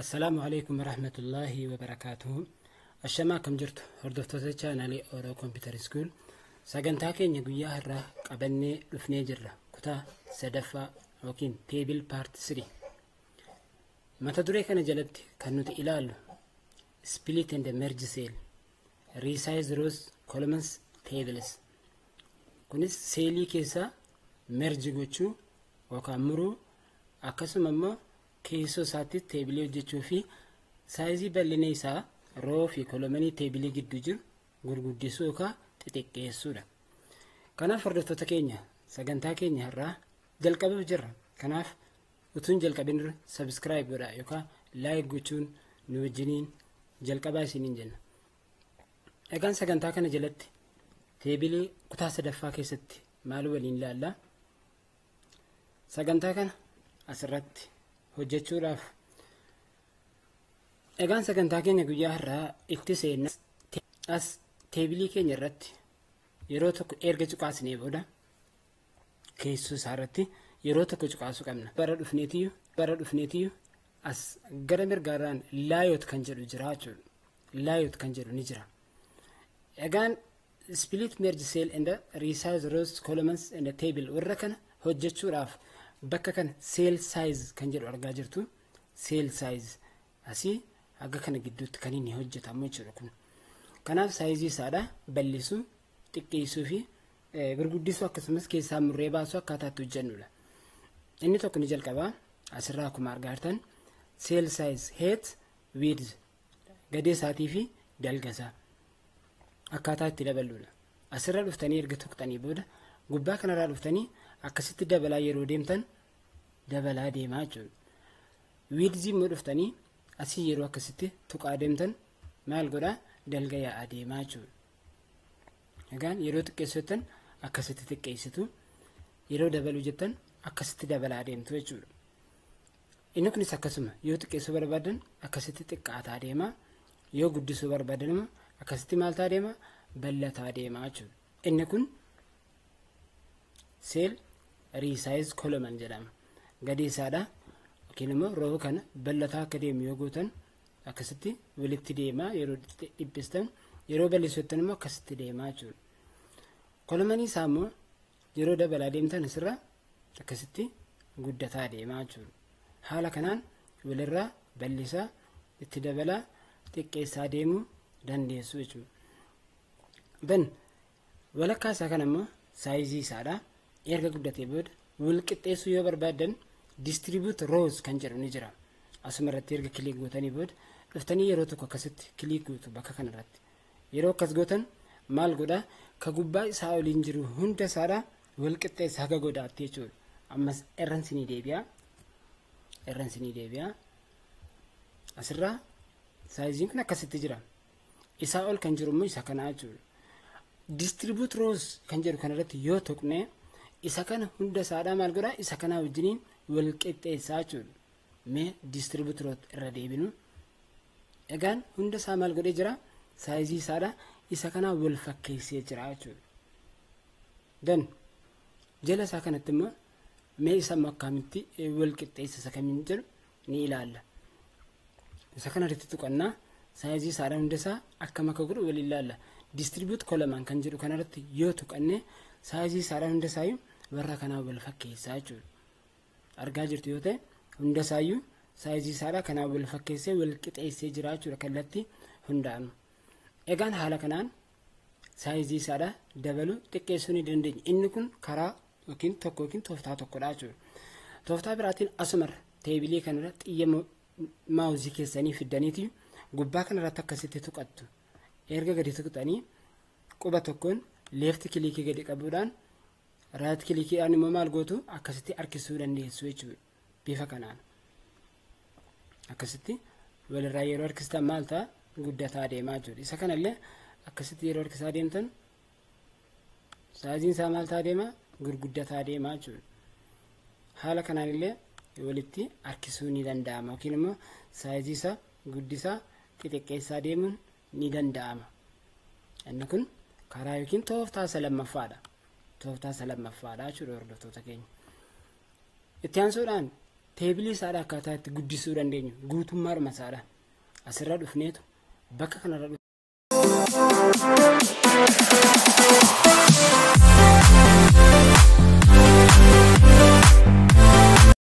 Assalaamu alaikum warahmatullaahi wabarakaatuhu. Ashamaa, akkam jirtu hordoftoota chaanaalii Oro Computer School? Sagantaa keenya guyyaa har'aa qabannee dhufnee jirra. Kutaa sadaffaa yookiin table part 3. Mata duree kana jalatti kan nuti ilaallu split and merge cell, resize rows, columns, tables. Kunis seelii keessaa merge gochuu yookaan muruu, akkasuma immoo keessoo isaatti teebilii hojjechuu fi saayizii bal'ina isaa row fi kolomanii teebilii gidduu jiru gurguddisuu yookaan xixiqqeessuudha. Kanaaf hordoftoota keenya, sagantaa keenya har'aa jalqabuuf jirra. Kanaaf utuu hin jalqabin dura subscribe godhaa yookaan like gochuun nu wajjiniin jalqabaa isiniin jenna. Egaan sagantaa kana jalatti teebilii kutaa sadaffaa keessatti maal waliin ilaallaa? Sagantaa kana asirratti hojjechuudhaaf egaan sagantaa keenya guyyaa har'aa itti seenna. As teebilii keenya irratti yeroo tokko erga cuqaasnee booda keessoo isaa irratti yeroo tokko cuqaasuu qabna. Bara dhufneetiyyuu as gara mirgaarraan layout kan jedhu jira jechuudha. Layout kan jedhu ni jira. Egaan split merge cell and resize rows, columns and table warra kana hojjechuudhaaf bakka kana cell size kan jedhu argaa jirtu. Cell size asii haga kana gidduutti kan inni hojjetamu jechuudha kun. Kanaaf saayizii isaadha bal'isuu, xiqqeessuu fi gurguddisuu, akkasumas keessaa murree baasuu akkaataa itti hojjennudha. Inni tokko ni jalqabaa, asirraa akkuma argaa jirtan cell size height, width, gadee isaatii fi dalga isaa akkaataa itti dabaludha. Asirra dhuftanii erga tuqxanii booda gubbaa kanarraa dhuftanii akkasitti dabalaa yeroo deemtan dabalaa deemaa jechuudha. Width immoo dhuftanii asii yeroo akkasitti tuqaa deemtan maal godhaa? Dalga yaa'aa deemaa jechuudha. Egaan yeroo xiqqeessittan akkasitti xiqqeessitu, yeroo dabaluu jettan akkasitti dabalaa deemtu jechuudha. Inni kunis akkasuma, yoo xiqqeessuu barbaadan akkasitti xiqqaataa deema, yoo guddisuu barbaadan immoo akkasitti maal ta'aa deema? Bal'ataa deema jechuudha. Inni kun cell resize column jedhama. Gadi isaadha yookiin immoo row kana bal'ataa akka deemu yoo gootan akkasitti walitti deema, yeroo dhiphistan, yeroo bal'isuttan immoo akkasitti deema jechuudha. Kolomanii isaa immoo yeroo dabalaa deemtan asirra akkasitti guddataa deema jechuudha. Haala kanaan walirraa bal'isaa, itti dabalaa, xiqqeessaa deemuu dandeessu jechuudha. Ban walakkaa isaa kana immoo saayizii isaadha. Erga guddatee booda wal qixxeessuu yoo barbaaddan distribute rows kan jedhu ni jira. Asuma irratti erga click gootanii booda dhuftanii yeroo tokko akkasitti click gootu bakka kanarratti. Yeroo akkas gootan maal godhaa? Ka gubbaa isaa oliin jiru hunda isaadha wal qixxeessa haga godaatti jechuudha. Ammas irran sinii deebi'a. Irran sinii deebi'a. Asirraa saayiziin kun akkasitti jira. Isaa ol kan jiru immoo isa kanaa jechuudha. Distribute rows kan jedhu kanarratti yoo tuqne isa kana hunda isaadhaa maal godhaa? Isa kanaa wajjiniin wal qixxeessaa jechuudha. Mee distribute rows irra deebinu. Egaan hunda isaa maal godhee jira? Saayizii isaadha isa kanaa wal fakkeessee jira jechuudha. Dan jala isaa kanatti immoo mee isa immoo akkamitti wal qixxeessa isa kamiin jedhu ni ilaalla. Isa kana irratti tuqannaa, saayizii isaadha hunda isaa akkam akka godhu wal ilaalla. Distribute column kan jedhu kanarratti yoo tuqanne saayizii isaadha hunda isaayyuu warra kanaa wal fakkeessaa jechuudha. Argaa jirtu yoo ta'e hunda isaayyuu saayizii isaadha kanaa wal fakkeessee wal qixeessee jira jechuudha kallattii hundaa'anu. Egaan haala kanaan saayizii isaadha dabaluu, xiqqeessuu ni dandeenya. Inni kun karaa yookiin tokko yookiin tooftaa tokkodha jechuudha. Tooftaa biraatiin asumarra teebilii kanarra xiyya maawuzii keessanii fiddaniiti gubbaa kanarratti akkasitti tuqattu. Erga gadi tuqxanii quba tokkoon left click gadi qabuudhaan right clickiidhaan immoo maal gootu? Akkasitti harkisuu dandeessu jechuudha. Bifa kanaan. Akkasitti walirraa yeroo harkistan maal ta'a? Guddataa deemaa jechuudha. Isa kanallee akkasitti yeroo harkisaa deemtan saayiziin isaa maal ta'aa deema? Gurguddataa deemaa jechuudha. Haala kanaan illee walitti harkisuu ni danda'ama yookiin immoo saayizii isaa guddisaa, xixiqqeessaa deemuun ni danda'ama. Inni kun karaa yookiin tooftaa isa lammaffaadha. Tooftaa isa lammaffaadha jechuudha, hordoftoota keenya. Itti aansuudhaan Teebilii isaadha akkaataa itti guddisuu dandeenyu guutummaadhuma isaadha. Asirra dhufneetu bakka kanarra